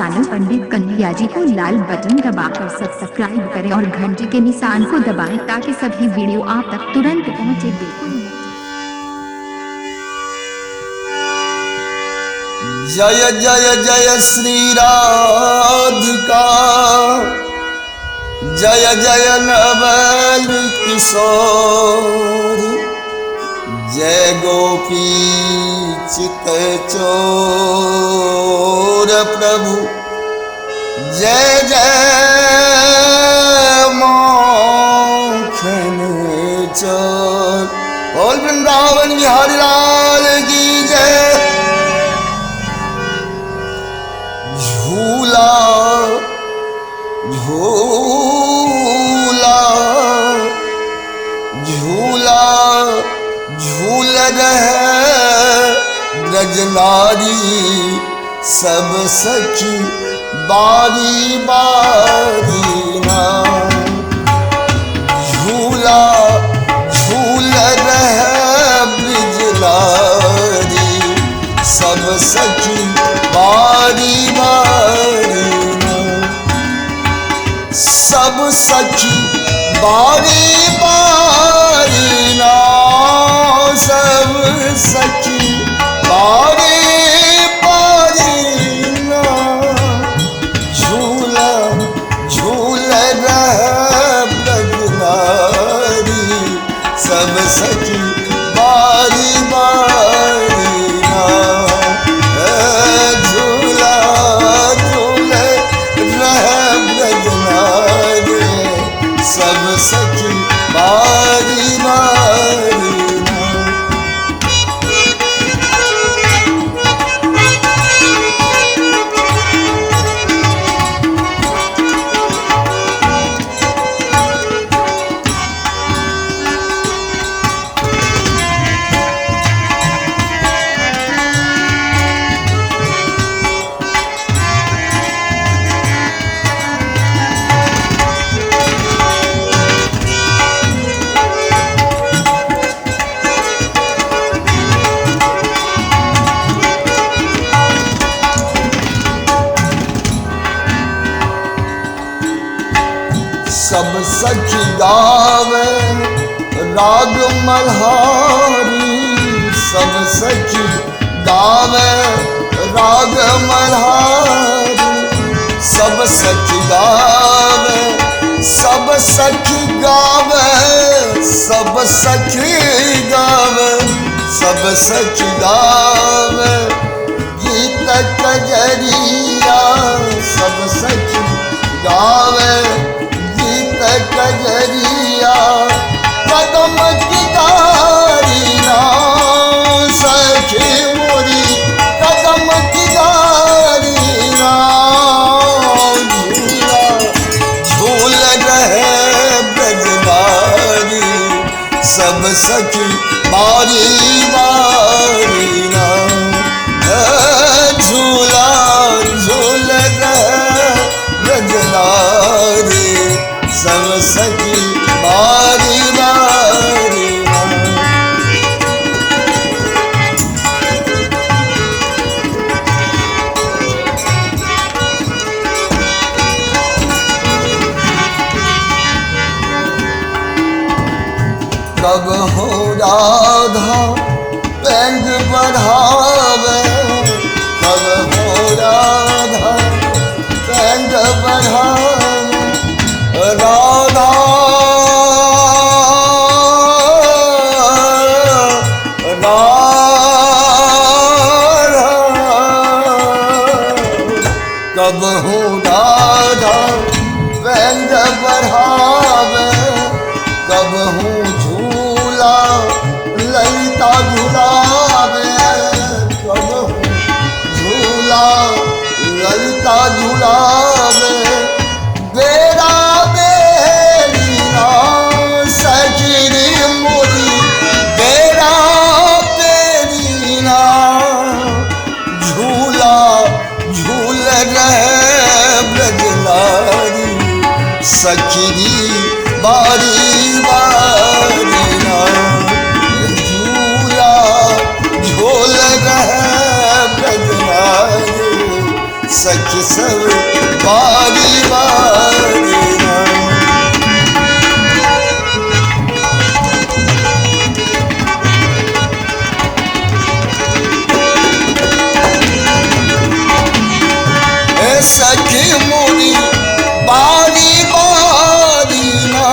Channel पंडित कन्हैया जी को लाल button दबाकर subscribe करें और घंटी के निशान को दबाएं ताकि सभी वीडियो आप तक तुरंत पहुंचे। बिल्कुल जय जय जय श्री राधिका, जय जय नवल किशोर, जय गोपी चित चोर प्रभु, जय जय माखन चोर। बोल वृंदावन बिहारी लाल की जय। झूला झूला झूला झूल रहे ब्रजनारी, सब सखी बारी बारी ना। झूला झूल रहे ब्रजनारी, सब सखी बारी बारी ना। सब सखी बारी बारी ना, सब सखी बारी बारी ना। झूला झूल रहे ब्रजनारी, सब सखी बारी बारी ना। झूला झूल रहे ब्रजनारी, सब सखी बारी बारी ना। सब सखी गावे राग मल्हारी, सब सखी गावे राग मल्हारी, सब सखी गावे, सब सखी गावे, सब सखी गावे, सब सखी गावे गीत कजरिया, सब सखी गावे कजरिया। कदम की डारी ना सखी मोरी, कदम की डारी ना। झूला झूल रहे ब्रजनारी, सब सखी बारी बारी ना। झूला झूल रहे ब्रजनारी, सब सखी बारी बारी ना। कब हो राधा पैंग बढ़ावे, कब हो राधा पैंग बढ़ावे, राधा राधा। कब हो राधा पैंग बढ़ावे, कब हूँ झूला ललिता झुलावे, कब हूँ झूला ललिता झुलावे। बेरा बेरी ना सखी मोरी, बेरा बेरी ना। झूला झूल रहे ब्रजनारी, सखी बारी बारी ना। झूला झूल रहे ब्रजनारी, सखी सब बारी बारी ना। सखी मोरी बारी बारी ना,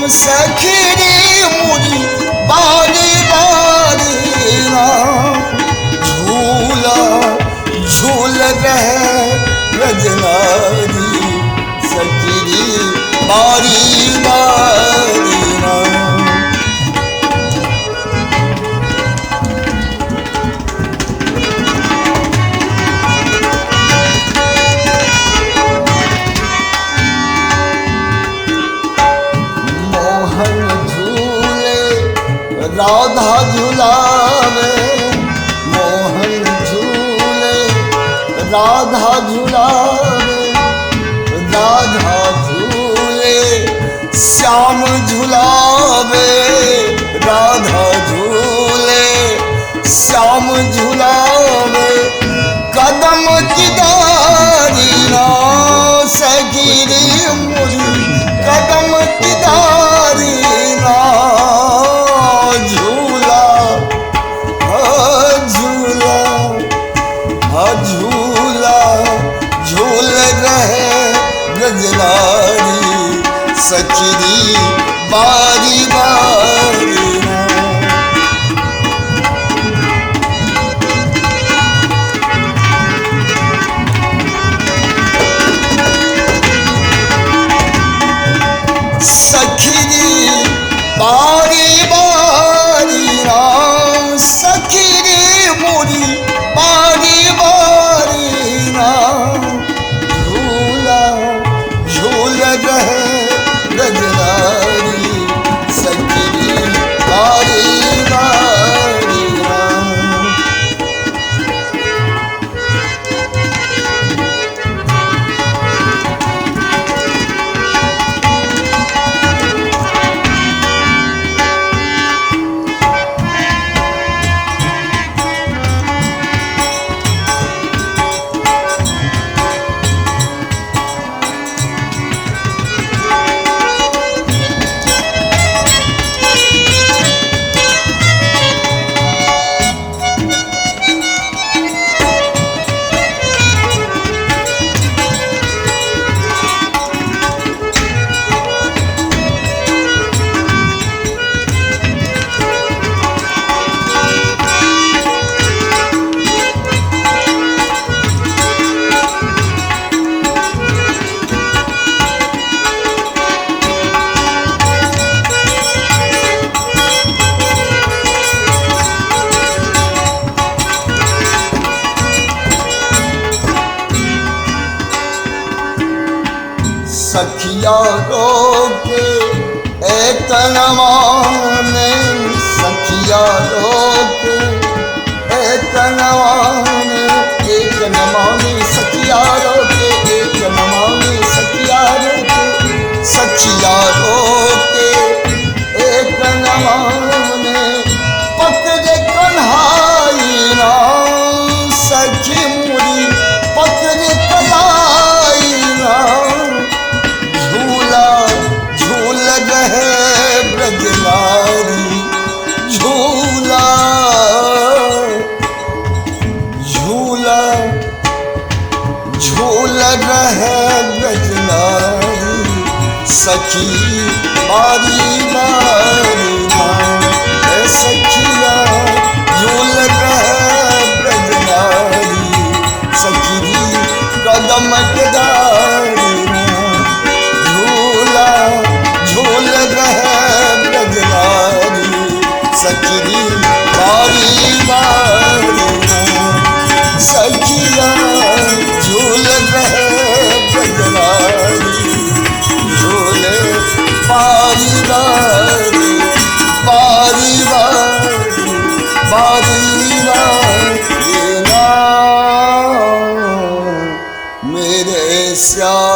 सखी रे मोरी बारी बारी ना। झूला झूल रहे ब्रजनारी, सखी रे बारी बारी ना। राधा झुलावे मोहन झूले, राधा झुलावे, राधा झूले श्याम झुलावे, राधा झूले श्याम झुलावे। कदम की डारी ना सखी रे मोरी, कदम की डारी ना। झूला झूला झूला झूल रहे ब्रजनारी, सखी रे बारी बारी ना। सखी रे बारी बारी ना, सखी रे मोरी बारी बारी ना। झूला झूल रहे ब्रजनारी, सखी रे बारी बारी ना। सखिया रोके एतनवाने, सखिया रोके एतनवाने, एक नमाने सखिया रोके, एक नमाने सखिया रोके, सखिया रोके एक नमाने। पकड़े कन्हाई ना, सखी मुरी पकड़े कलाई ना। झूला झूल रहे ब्रजनारी, झूला झूला झूल रहे ब्रजनारी, सखी बारी बारी ना। सखिया झूल रहे ब्रजनारी, सखी कदम के डारी ना। झूला झूल रहे ब्रजनारी, सखी बारी बारी ना। सखिया झूल रहे ब्रजनारी, झूले बारी बारी, बारी बारी, बारी बारी ना। मेरे श्याम।